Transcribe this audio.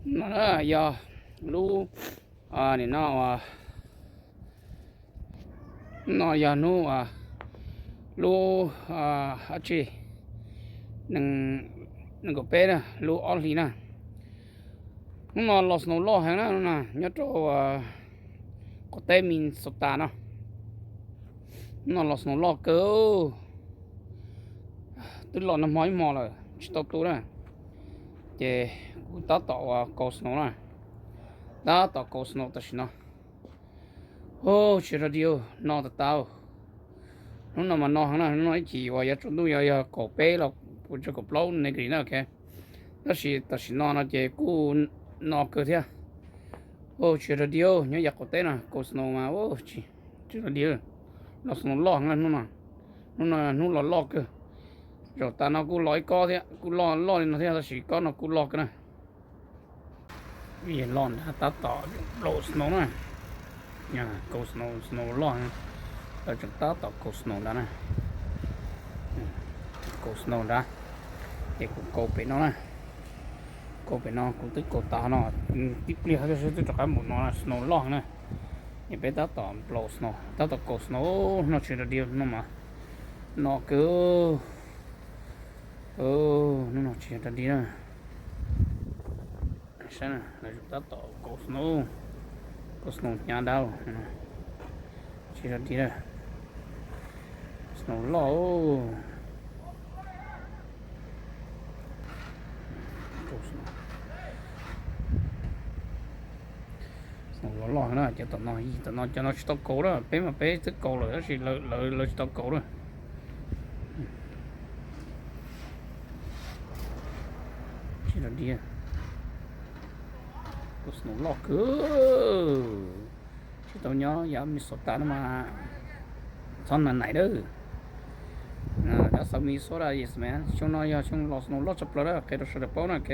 No yog lub, nim no, no yog hnub, lub, ab tsi, nees nkaum peb na, lub ob hlis na. Hnub no los snow loj heev na, nyob rau qaum teb Minnesota no. Hnub no los snow loj kawg, twb los nag hmo ib hmo lawm tsis tau tu na. Ces kuv tab tom uas kaus snow na, tab tom kaus snow tam sim no. Tsis yog dog dig, no tas tas. Hnub no mas no heev na, hnub no ib chim uas yuav tsaus ntuj yog, yog kaum peb los txog kaum plaub degree na, ok. Tab sis tam sim no no ces kuj no kawg thiab. Tsis yog dog dig, nyob yav qaum teb no kaus snow mas tsis yog dog dig, los snow loj heev na hnub no. Hnub no hnub los loj kawg. Zaum tas no kuj los ib kob thiab, kuj loj loj li no thiab, tab sis kob no kuj loj kawg na. Vim loj nrad tab tom blow snow na, kaus snow, snow loj, lawv tseem tab tom kaus snow nrad na. Kaus snow nrad, ces kuv kaus pem no na. Kaus pem no kuv twb kaus tas no, tib pliag twb rov qab mus no, snow loj na. Es peb tab tom blow snow, tab tom kaus snow, no tsis yog dog dig no mas, no kawg. Hnub no tsis yog dog dig na. Saib na, lawv tab tom kaus snow, kaus snow hnyav dab, tsis yog dog dig na. Snow loj, snow loj loj na, cov tom no, tom no cov no tsis tau kaus na, peb mas peb twb kaus lawm tab sis lawv tsis tau kaus na. Tsis yog dog dig, kaus snow loj kawg. Tsis tau nyob yav Minnesota no mas txhob nais nais dab. Dab xav Minnesota yes man, xyoo no yog xyoo los snow loj tshaj plaws dab, qhia rau sawv daws paub na, ok.